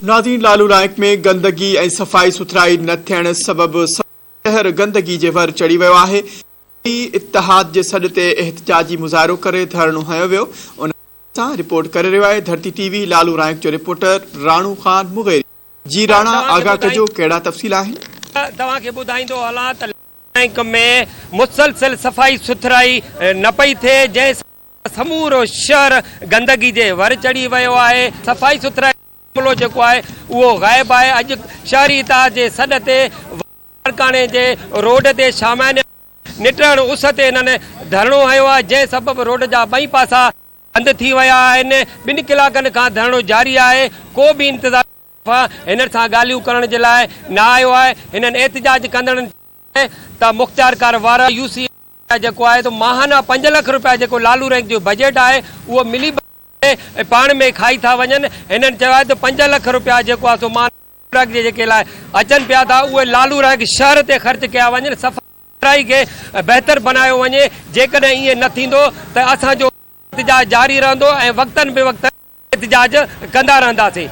ناظرين لالو رائنڪ ۾ گندگي ۽ صفائي سٿرائي نه ٿيڻ سبب شهر گندگي جي ور چڙهي ويو آهي، اتحاد جي سڏ تي احتجاجي مظاهرو ڪري ڌرڻو هنيو ويو، ان حوالي سان رپورٽ ڪري رهيو آهي ڌرتي ٽي وي لالو رائنڪ جو رپورٽر راڻو خان مغيري. جي راڻا آگاهه ڪجو ڪهڙا تفصيل آهن. توهان کي ٻڌائيندو هلان ته لالو رائنڪ ۾ مسلسل صفائي سٿرائي نه پئي ٿئي، جنهن سبب سمورو شهر گندگي جي ور چڙهي ويو آهي، صفائي سٿرائي جو عملو جيڪو آهي اهو غائب آهي، اڄ شهري اتحاد جي سڏ تي لاڙڪاڻي جي روڊ تي شاميانه نٽهڻ اس تي هنن ڌرڻو هنيو آهي، جنهن سبب روڊ جا ٻئي پاسا بند ٿي ويا آهن، ٻن ڪلاڪن کان ڌرڻو جاري آهي، ڪو به انتظاميه طرفان هنن سان ڳالهيون ڪرڻ جي لاء نه آيو آهي، هنن احتجاج ڪندڙن چيو آهي ته مختيارڪار وارهه يو سي جيڪو آهي ته ماهانه پنج لک رپيا جيڪو لالو رينڪ جو بجيٽ آهي اهو ملي پاڻ ۾ کائي ٿا وڃن، هنن چيو آهي ته پنج لک رپيا جيڪو آهي سو ماهانه رينڪ جي جيڪي لاء اچن پيا ٿا اهي لالو رينڪ شهر تي خرچ ڪيا وڃن، صفائي کي بهتر بنايو وڃي، جيڪڏهن ائين نه ٿيندو ته اسان جو احتجاج جاري رهندو ۽ وقتن به وقتن احتجاج ڪندا رهنداسين.